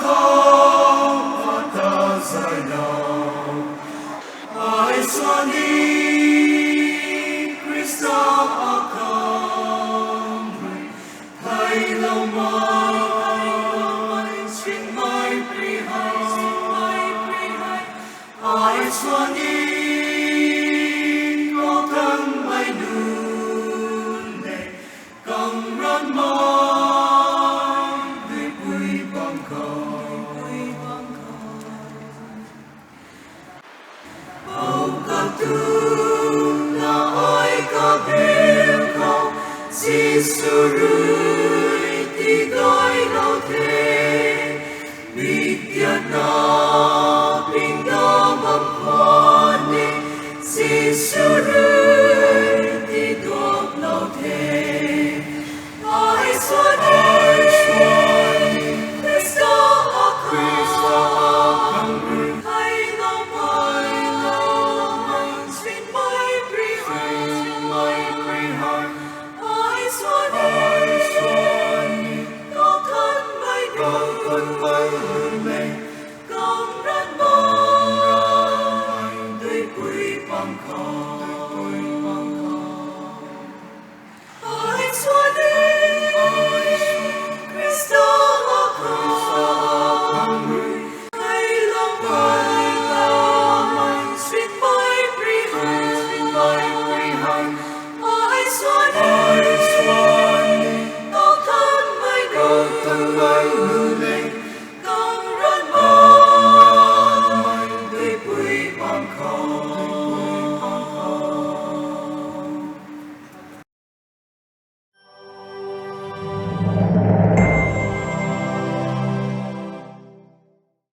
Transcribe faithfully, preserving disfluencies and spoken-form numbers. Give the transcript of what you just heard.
Khou pata zai lo, ai suan ni Khrista akhang rui theilou mei, sinmei pri hei, sinmei pri hei, ai suan ni, kau thanmei nunc le, kang ranmei duipui bang khou, duipui bang khou. Pou katuang na ai kabiu khou, Jisu rui tigaylou the. Mik tiatna pingda bam khwan ni, Jisu rui tiduaklou the. Ai suan ni, Khrista akhang rui theilou mei, sinmei pri hei, sinmei pri hei, ai suan ni, kau thanmei nunc le,